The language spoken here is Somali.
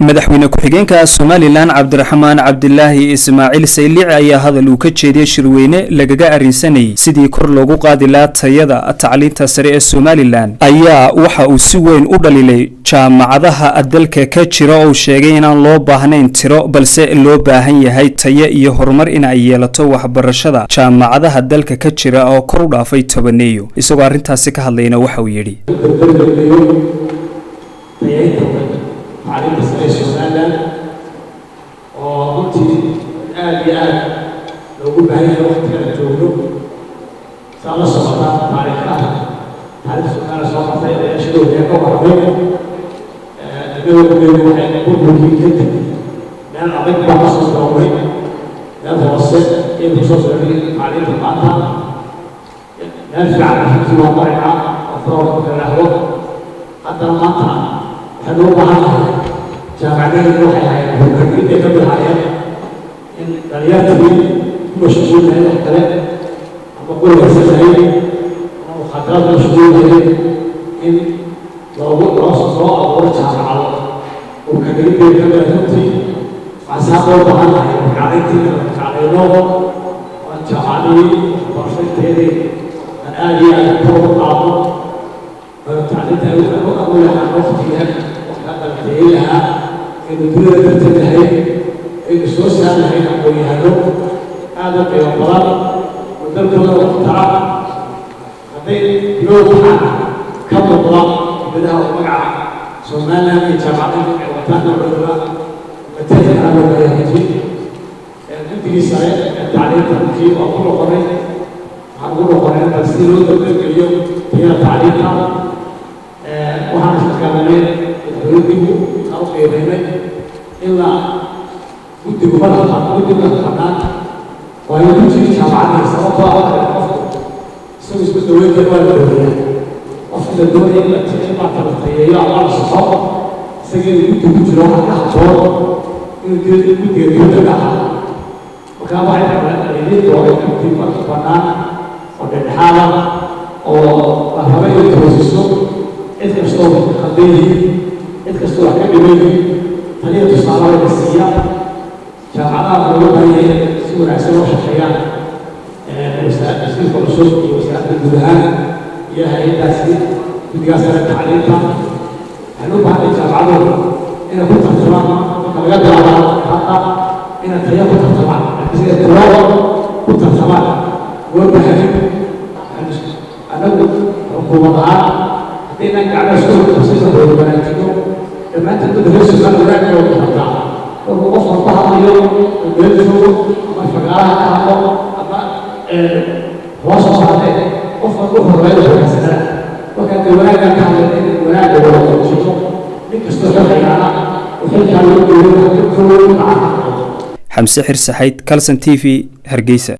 Madaxweyne ku-xigeenka Somaliland, Cabdiraxmaan Cabdilaahi Ismaaciil Saylici, ayaa hadal uu ka jeediyey shirweyne lagaga arrinsanayay sidii kor loogu qaadi lahaa tayada tacliinta sare ee Somaliland ayaa waxa uu si weyn u dhaliilay jaamacadaha dalka ka jira oo uu sheegay inaan loo baahnayn tiro, balse loo baahan yahay tayo iyo horumar in ay yeelato waxbarashada jaamacadaha dalka ka jira oo kor u dhaafay tobaneeyo. Isagoo arrintaasi ka hadlayna waxa uu yidhi: Tayaynta tacliinta sare ee Somaliland oo runtii aada iyo aada loogu baahan yahay waqtiga aan joogno. Saa la socotaa, taariikhaha tacliinta Somaliland soo martay ayaa shidowga ka warramay. Inagoo kuleegu waxay burburkii kadib meel adag baa ka soo bilowday, meel hoose ayay ku soo socday tacliinta. Maanta meel fiican runtii waa maraynaa oo froorka marka la dhahdo. Haddana maanta waxaynu u baahan nahay, jaamacadaheennu waxay ahayd hogaamiintay ka mid ahaayeen in dhalinyartii ku mashquul lahayd wax kale ama quraysan lahayd ama mukhaadaraad ku mashquul lahayd in loogu loo soo abuuro jaamacado oo kadhigidbay ka mid ah. Runtii waxaan saa loo baahan nahay magaclayntii inaan magaclayno oo jaamacadihii waxbarasho tayadii aan aada iyo aada kor ugu qaadno, tacliinta u lahaan waqtiga waqtiga lahaa aynu dunida darteed lahayd, aynu soo saar lahayn aqoon-yahano aada u qiimo badan oo dalkooda wax tara, hadday loo baxaan ka muuqda dibadaha oo magaca Somaliland iyo jaamacadaha ay wataan noocooda matali karaa loo baahan. Runtii guddigii sare ee tacliinta runtii waa ku noqonay, waxaan ugu noqonay bal si loo dardargeliyo tayada tacliinta. Waxaan isla qaadanay madaxweyne aan u qiimaynay in la guddigu madaxa, guddi madax bannaan waayo ku jiri jaamacadii, sababtoo ah waxa qofku isagu isku daweyn kara waa la daweeyaa. Qofka la doonaya in la in maarta la tayeeyo ama la soxo, isaga inuu guddi ku jiro waxa ka habboon inuu guddiga dibadda ka ahaado. Marka waxay idiin dooray guddi madax bannaan oo dhexdhexaada oo la raba inay toosiso cid kastoo wax ka khaldan yihiin, cid kastoo wax ka dhiman yihiin, taliya tusaale la siiya. Jaamacadaha looga baahan yahay inay si wanaagsan loo shaqeeyaan, wasiirka cusub iyo wasaaradda guud ahaan iyo hay-addaasi guddigaas sare tacliinta, waxaynu u baahanay jaamacaduhu inay ku tartamaan marka laga bilaabo hadda, inay tayo ku tartamaan, laakiin inay tiro ku tartamaan loo baahanin. Annagu xukuumad ahaan haddaynaan gacmaha isku qabsayna wada wanaajino dhammaantood dadka reer Somaliland wanaag wada rabtaa. Markuu qof walba hadlayo meel joogo ama fagaaraha ka hadlo ama hoos u saartee, qof walba wuxuu rabaa inuu wanaagsanaa. Marka dee wanaaggaan ka hadlayna in wanaagga wada muujino, nin kastoo xil hayaana oo xilkaa loo geeyo kow dhaca. Xamse Xirsaxayd, Kalson TV, Hargeysa.